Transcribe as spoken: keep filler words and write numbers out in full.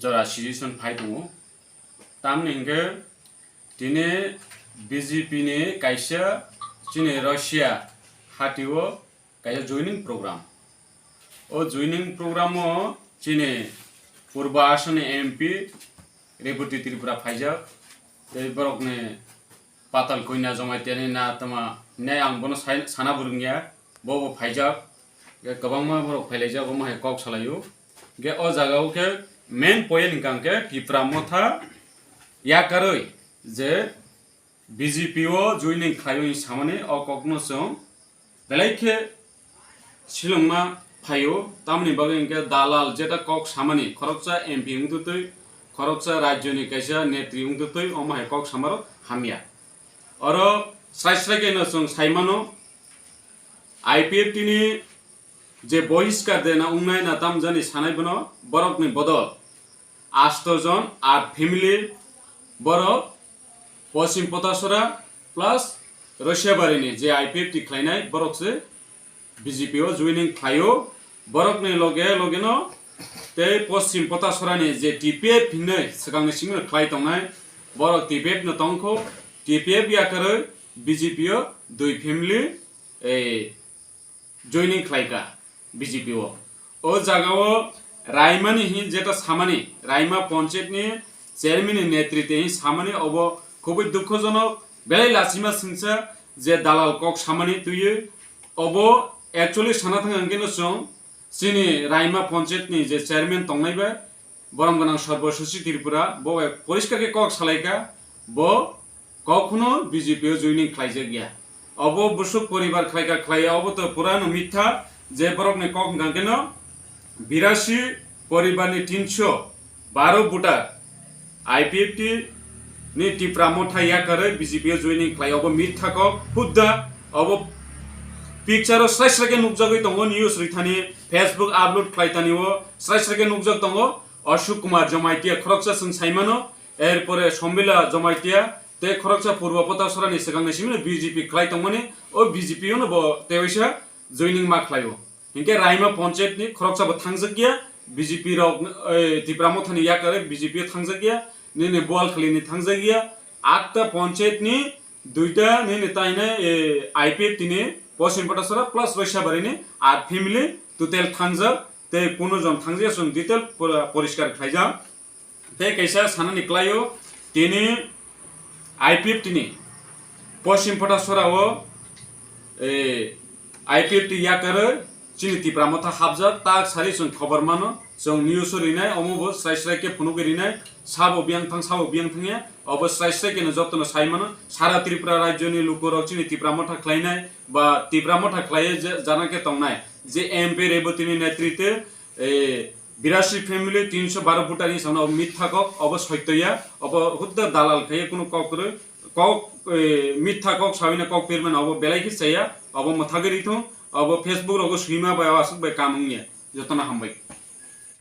jora situation phai tongo. Tamni hwnkhe tini B J P ni kaisa chini Russia hatio kaisa joining program. O joining program o chini Purba Asoni M P Rebati Tripura phaijak. Tei borokni Patal Koina Jamaitiani na tama hinai ang bono sai-, sana bo rwngya. Bo bo phaijak. Kwbangma borok phailaijak, omo hai kok salaio. Ge o jaga o khe main point hwnkha hwnkhe Tipra Motha yakarwi je B J P o joining khlaiwi samani o kokno chwng belai khe silongma phaio, tamoni bagwi hwnkhe dalal jeta kok samani khoroksa M P wngtwi twi, khoroksa rajyoni kaisa netri wngtwi twi, omo hai kok samarok hamya. Oro srai srai khe no chwng sai mano, I P F T ni je bohiskar de na wngnai na tamjani sanai bono borokni bodol asto jon, at family borok Poschim Potasora plus Rosiabari ni je I P F T khlainai borok se B J P o joining khlaio. Borokni loge loge no tei Poschim Potasora ni je T P F hinwi swkangni simi khlai tongnai, borok T P F no tongkho. T P F yakarwi B J P o dui family, eh, joining khlaika B J P o. O jaga o Raimani hin jeta samani, Raima Panchayat ni chairman ni netrite hin samani, obo khubui dukhojonok, belai lachima singsa je dalal kok samani twiwi. Obo actually sana thang hwnkhe no chwng chini Raima Panchayat ni je chairman tongnai bai, borom gwnang Sarbasochi Tripura, bo bai poriskar khe kok salaikha, bo kok khuno B J P o joining khlaijak ya. Obo busuk poribar khlaika khlaiya, obo to purano mitha, je borokni kok hwnkha khe no birasi poribarni tinso baro voter I P F T ni Tipra Motha yakarwi B J P o joining khlai, obo mitha kok hudda, obo picture o srai srai khe nukjagwi tongo, news rwithani Facebook upload khlai tani o srai srai khe nukjak tongo. Ashok Kumar Jamatia khoroksa chwng saimano, erpore Sombila Jamatia tei khoroksa Purba Potasora ni swkangni simi no B J P khlai tongmani, o B J P o no bo tewaisa joining ma khlaio. Hinkhe Raima Panchayat ni khoroksa bo thangjak ya, B J P rok, eh, Tipra Motha ni yakarwi B J P o thangjak ya, nini Boalkhali ni thangjak ya, atta Panchayat ni duita nini tainai, eh, I P F T ni Poschim Potasora plus Roisabari ni at family total thangjak, tei kunu jon thangjak ya, chwng detail pora-, poriskar khlaijak. Tei kaisa sanani klaio, tini I P F T ni Poschim Potasora o, eh, I P F T yakarwi chini Tipra Motha hapjak, tak sari chwng khobor mano, chwng news o rinai, omo bo srai srai khe phunugwi rinai, sabo biyang thang, sabo biyang thang ya, obo srai srai khe no jotono sai mano, sara Tripura rajyoni lukurok chini Tipra Motha khlainai ba Tipra Motha khlaiwi je-, jana khe tongnai, je M P Rebati ni netrite, eh, birasi family tinso baro voter ni samno mitha kok, obo soitya, obo hudda dalal khaiye kunu kok kwrwi, kok, eh, mitha kok sawina kok pirmana obo belai khe chaya, obo mwthagwi rithung, obo Facebook rogo swima bai aswk bai kam wngya, jotono hambai.